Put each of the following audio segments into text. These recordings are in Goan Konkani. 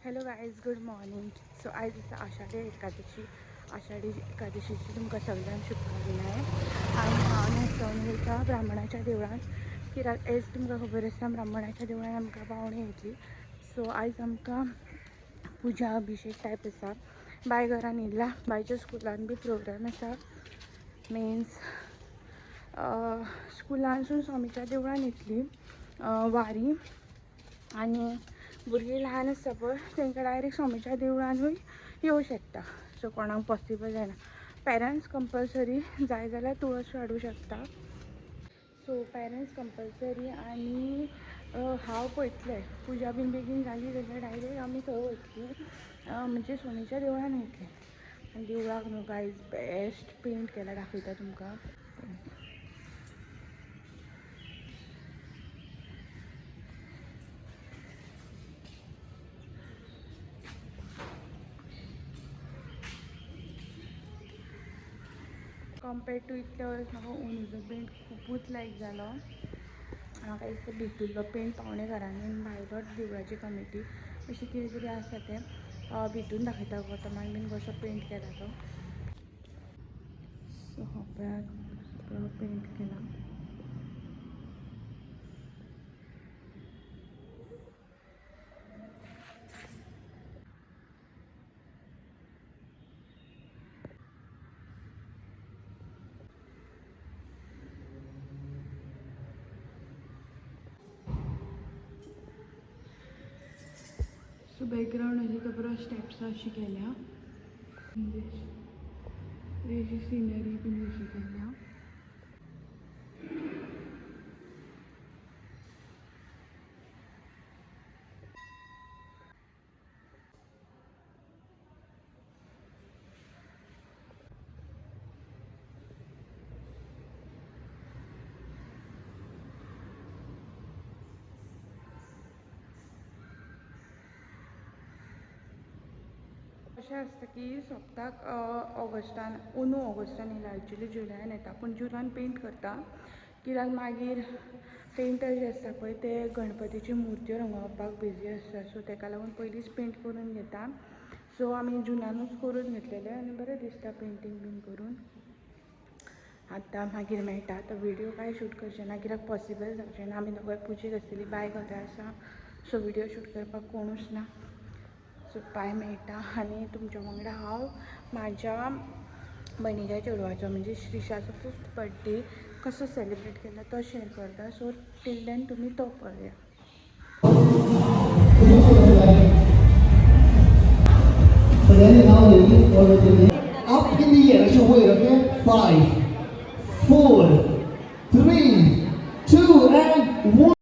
Hello guys, good morning. So आयज आसा आषाढी एकादशी. आषाढी एकादशीची तुमकां सगळ्यांक शुभकामनाय. आनी हांव न्हेसोवन वयता ब्राह्मणाच्या देवळान, कित्याक एज तुमकां खबर आसा ब्राह्मणाच्या देवळान आमकां पावणी येतली. सो आयज आमकां पुजा अभिषेक टायप आसा. बाय घरान येयला, बायच्या स्कुलान बी प्रोग्राम आसा. मिन्स स्कुलानसून स्वामीच्या देवळान येतली वारी. आनी भुरगीं ल्हान आसता पळय तांकां डायरेक्ट स्वामीच्या देवळानूय येवं शकता. सो कोणाक पॉसिबल जायना, पेरंट्स कंपल्सरी जाय जाल्यार तुळस हाडूं शकता. So parents compulsory. आनी हांव पळयतलें पुजा बीन बेगीन जाली जाल्यार डायरेक्ट आमी थंय वयतलीं, म्हणजे स्वामीच्या देवळान वयतलीं. आनी देवळाक न्हू गायज बेस्ट पेंट केला, दाखयता तुमकां. कंपेर्ड टू इतले वर्स म्हाका अंदूचो पेंट खुबूच लायक जालो. म्हाका दिसता भितूरलो पेंट पावणे घरांनी भायलो देवळाची कमिटी अशी कितें तरी आसा तें भितून दाखयता गौतमान बीन कसो पेंट केला तो. सो हो पळयात पेंट केला. सो बॅकग्रावंड अशी तो बरो स्टेप्स अशी केल्या, अशी सिनरी बीन अशी केल्या. अशें आसता की सोंपताक ऑगस्टान, अंदू ऑगस्टान येयला, एक्चुली जुलयान येता, पूण जुनान पेंट करता कित्याक मागीर पेंटर जे आसता पळय ते गणपतीची मुर्त्यो रंगोवपाक बिजी आसता. सो तेका लागून पयलींच पेंट करून घेता. सो आमी जुनानूच करून घेतलेले आनी बरें दिसता पेंटींग बीन करून. आतां मागीर मेळटा. आतां व्हिडियो कांय शूट करचें ना कित्याक पॉसिबल जावचें ना. आमी दोगांय पुजेक आसतली, बाय घरा आसा, सो व्हिडियो शूट करपाक कोणूच ना. सो बाय मेळटा. आनी तुमच्या वांगडा हांव म्हाज्या भयणीच्या चेडवाचो म्हणजे श्रीशाचो 5th birthday कसो सेलिब्रेट केला तो शेअर करता. सो टील then तुमी तो पळया. Up in the air, as you wait, okay? 5, 4, 3, 2, and 1.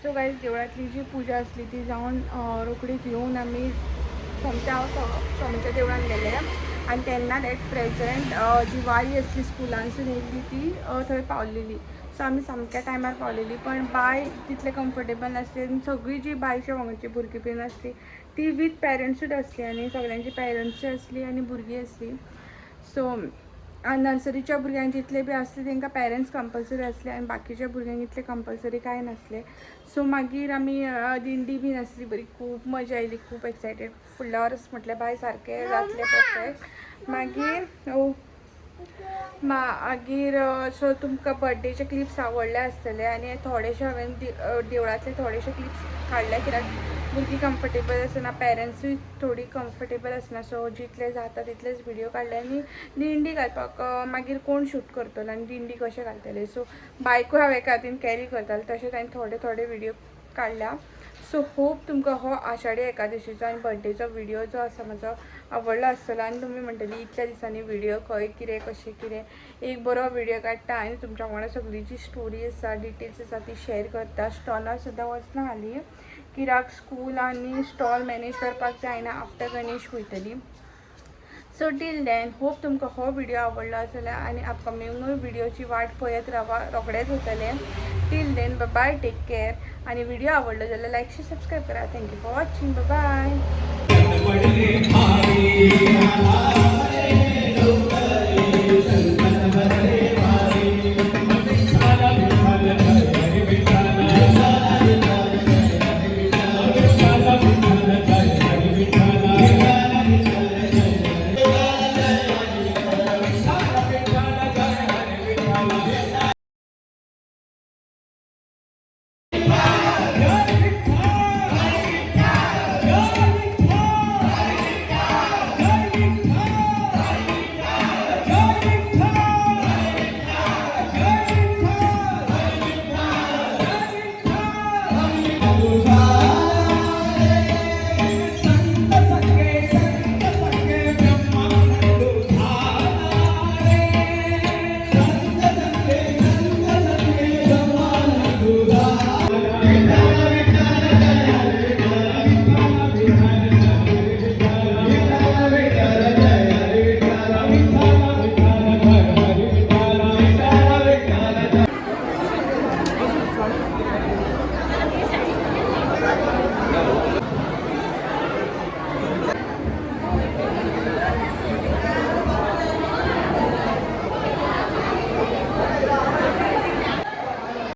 So guys, देवळांतली जी पुजा आसली ती जावन रोखडीच येवन आमी सोमत्या हांव स्वामीच्या देवळान गेले आनी तेन्ना एट प्रेझेंट जी वारी आसली स्कुलांसून येयल्ली ती थंय पावलेली. सो आमी सामक्या टायमार पावलेली, पण बाय तितले कम्फर्टेबल नासली आनी सगळीं जी बायच्या वांगडची भुरगीं बीन आसली ती वीथ पेरंट्सूच आसली आनी सगळ्यांची पेरंट्सूय आसली आनी भुरगीं आसली. सो नर्सरीच्या भुरग्यांक जितले बी आसले तांकां पेरंट्स कंपल्सरी आसले आनी बाकीच्या भुरग्यांक इतले कंपल्सरी कांय नासले. सो मागीर आमी दिंडी बीन आसली बरी, खूब मजा आयली, खूब एक्सायटेड. फुडल्या वर्स म्हटलें बाय सारकें जातलें परफेक्ट. मागीर ओ मागीर सो तुमकां बड्डेचे क्लिप्स आवडले आसतले आनी थोडेशे हांवें देवळांतले थोडेशे क्लिप्स काडले कित्याक भुरगीं कम्फर्टेबल आसना, पेरंट्सूय थोडी कम्फर्टेबल आसना. सो जितले जाता तितलेच व्हिडियो काडले आनी दिंडी घालपाक मागीर कोण शूट करतलो आनी दिंडी कशें घालतले? सो बायकूय हांव एका हातीन कॅरी करतालें, तशेंच हांवें थोडे थोडे व्हिडियो काडल्या. सो होप तुमकां हो आषाढी एकादशीचो आनी बड्डेचो व्हिडियो जो आसा म्हजो आवडलो आसतलो आनी तुमी म्हणटली इतल्या दिसांनी व्हिडियो खंय, कितें, कशें कितें. एक बरो व्हिडियो काडटा आनी तुमच्या वांगडा सगळी जी स्टोरी आसा, डिटेल्स आसा ती शेअर करता. स्टॉलार सुद्दां वचना हाली कित्याक स्कूल आनी स्टॉल मॅनेज करपाक जायना. आफ्टर गणेश वयतली. सो टील then, hope तुमकां हो व्हिडियो आवडलो आसतलो आनी अपकमिंगूय व्हिडियोची वाट पळयत रावा, रोखडेच येतले. Till then, bye, take care आनी व्हिडिओ आवडलो जाल्यार लायक, शेअर, सबस्क्रायब करा. Thank you for watching. Bye. पडले भारी.